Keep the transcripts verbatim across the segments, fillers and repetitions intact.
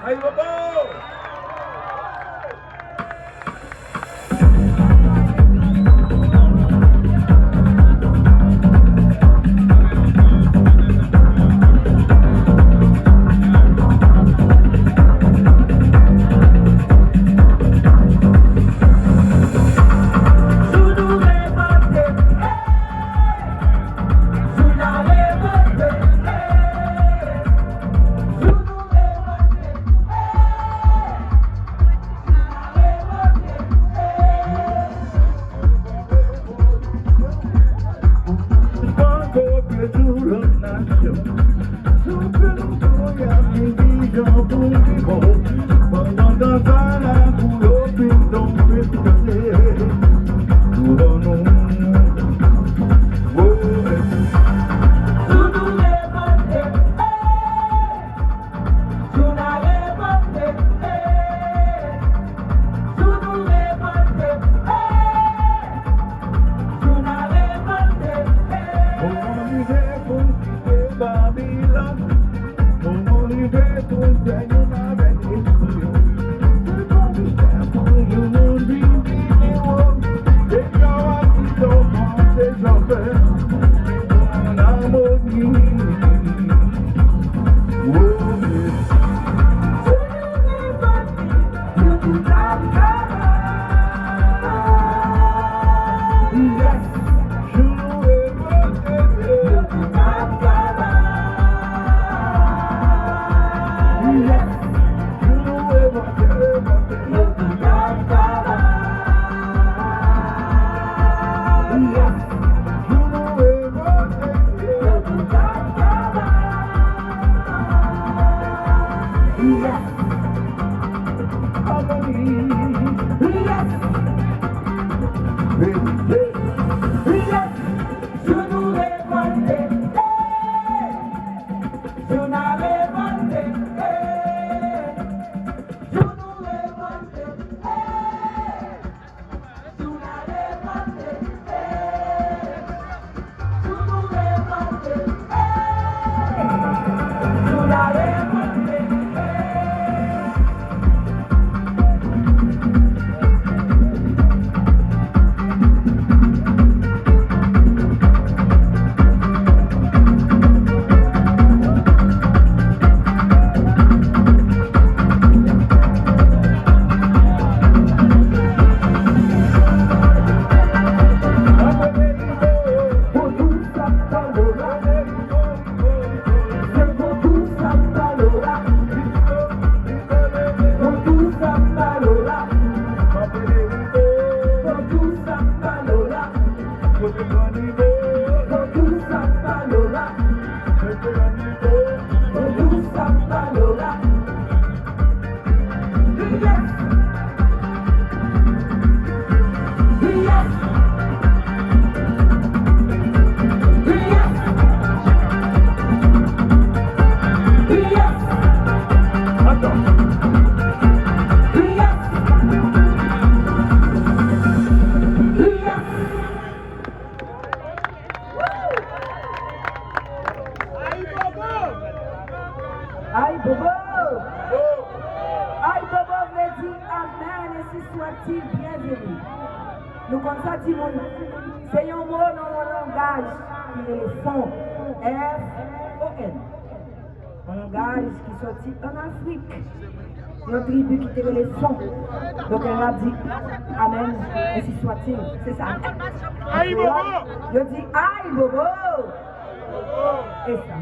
Ayibobo! Pou nou rive pou n kite Babilòn, pou nou rive pou n fè youn avèk espri yo. Se pa mistè pou yon moun vin vini wo. Depi w ap kite w panse chofè, se pou ann amoni. Wo, Ayibobo! Ayibobo vle di amèn, ensi swatil, byenveni. Nou konn sa, timoun? Se yon mo nan yon langaj ki rele Fon, F O N. Yon langaj ki sòti ann Afrik. Yon tribi ki te rele Fon. Donk, lè y ap di amèn, ensi swatil. Se sa. Ayibobo! Yo di ayibobo! E sa.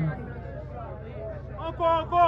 Ankò, ankò!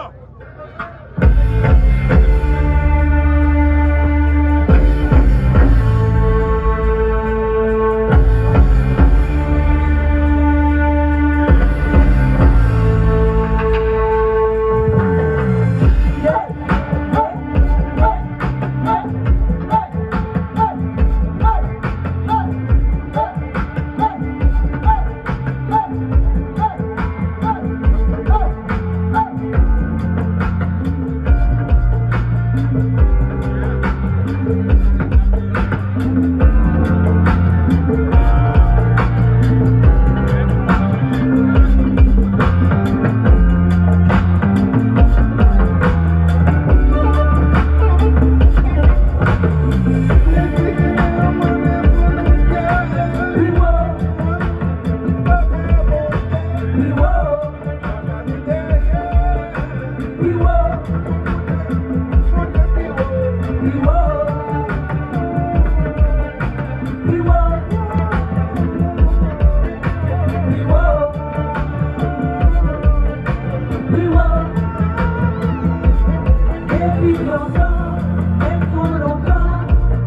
Pi wo, pi wo, pi wo. Depi lontan, menm twò lontan,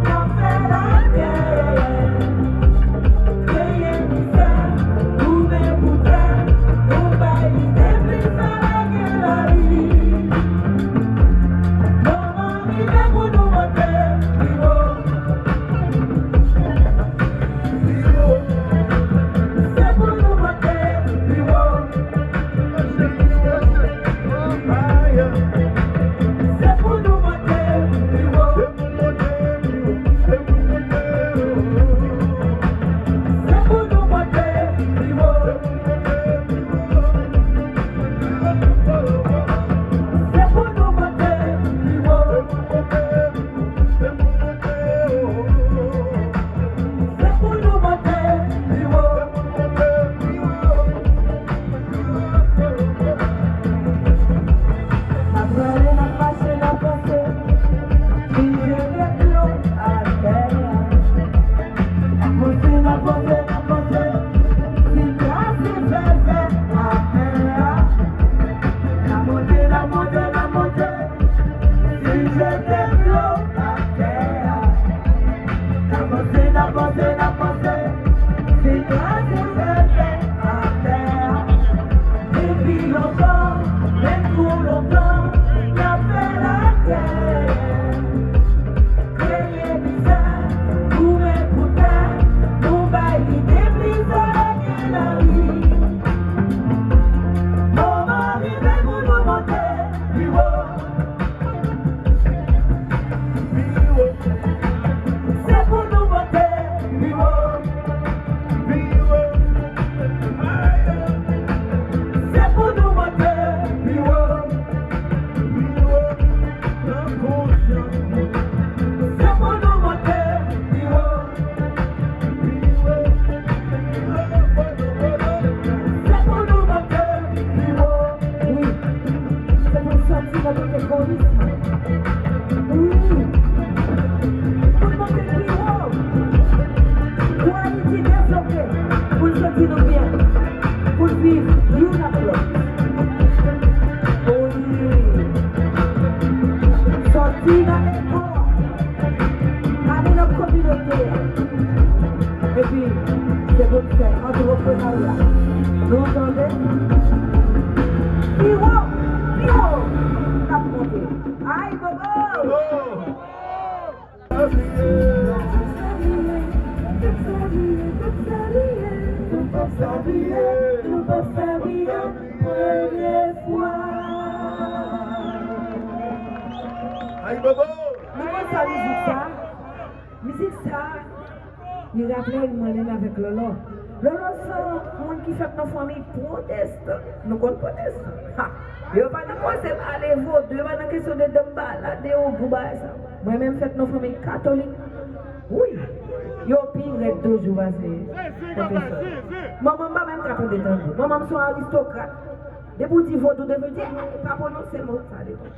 n ap fè lagè. Kreye mizè, goumen pou tè, nou bay lide plis sa lagè lari. Moman rive pou nou monte pi wo. N ap prale, n ap mache, n ap vanse, vin jete dlo atè a. N ap vanse, n ap vanse, n ap vanse, vin krase fèfè atè a. N ap monte, n ap monte, n ap monte. Vin jete dlo atè a. N ap vanse, n ap vanse, n ap vanse. Vin kraze fèfè atè a. Depi lontan, menm twò lontan, n ap fè lagè. Kreye mizè, goumen pou tè, nou bay lide plis sa lagè lari. Moman rive pou nou monte pi wo. Se pou nou monte pi wo. Se pou nou monte pi wo. Se pou nou monte pi wo. Se pou nou monte pi wo. Wi. Se pou n sòti nan tout egoyis. Wi. Pou n monte pi wo. Pou Ayiti devlope. Pou n santi nou byen. Pou n viv youn ak lòt. Wi. Sòti nan ego. Ale nan kominote a. Epi, se pou n fè antreprenarya. Nou tande? Pi wo, pi wo, n ap monte. Ay, bobo! Ay, bobo! Nou konn sa mizik sa? Mizik sa, li raple m mwen menm avèk Lolo. Lolo se yon moun ki fèt nan fanmi pwotestan. Nou konn pwotestan? Ha! Yo pa nan koze pale vodou, yo pa nan kesyon de danbalade, ogou, bagay sa. Mwen menm fèt nan fanmi katolik. Wi! Yo pi rèd toujou pase pwotestan. Manman m pa menm ka tande tanbou. Manman m se yon aristokrat. Depi w di vodou, depi w di, eh, pa pwononse mo sa devan.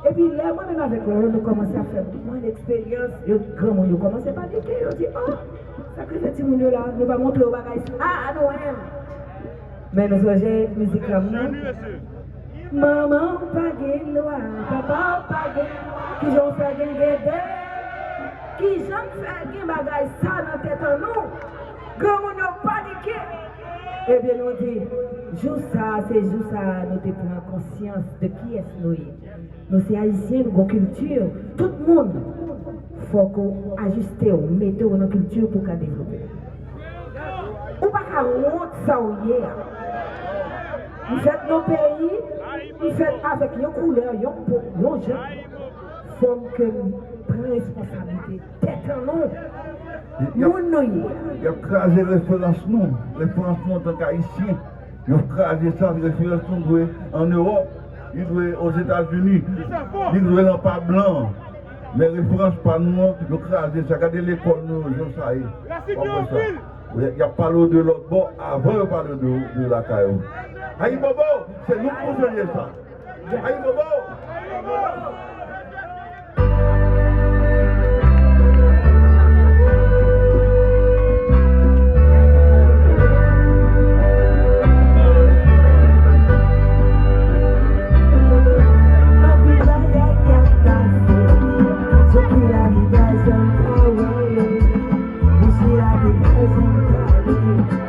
Epi lè mwen menm avèk Lolo nou kòmanse ap fè bon eksperyans, yo, granmoun yo kòmanse panike, yo di, oh, sa k rive timoun yo la, nou pa montre yo bagay sa nou menm. Men nou sonje mizik la m nan. Manman w pa gen lwa, papa w pa gen lwa, kijan w fè gen gede, kijan n fè gen bagay sa nan tèt an nou? Granmoun yo panike. Ebyen, nou di, jou sa a, se jou sa a, nou te pran konsyans de kiyès nou ye. Nou se Ayisyen, nou gon kilti. Tout moun, fòk ou ajiste w, mete w nan kilti pou w ka devlope. Ou pa ka wont sa w ye a. M fèt nan peyi, m fèt avèk yon koulè, yon po, yon jan. Fò m ke m pran responsablite tèt an nou. Y ap, moun nou ye. Y ap kraze referans nou, referans nou antank Ayisyen. Yo kraze sa, referans nou dwe an Ewòp, li dwe Ozetazini, li dwe nan pa blan. Men referans pa nou an, yo kraze sa. Gade lekòl nou yo, jan sa ye. W ap wè sa. Y ap pale w de lòt bò avan yo pale w de, de lakay ou. Ayibobo, se nou k pou sonje sa. Ayibobo! Mezanmi,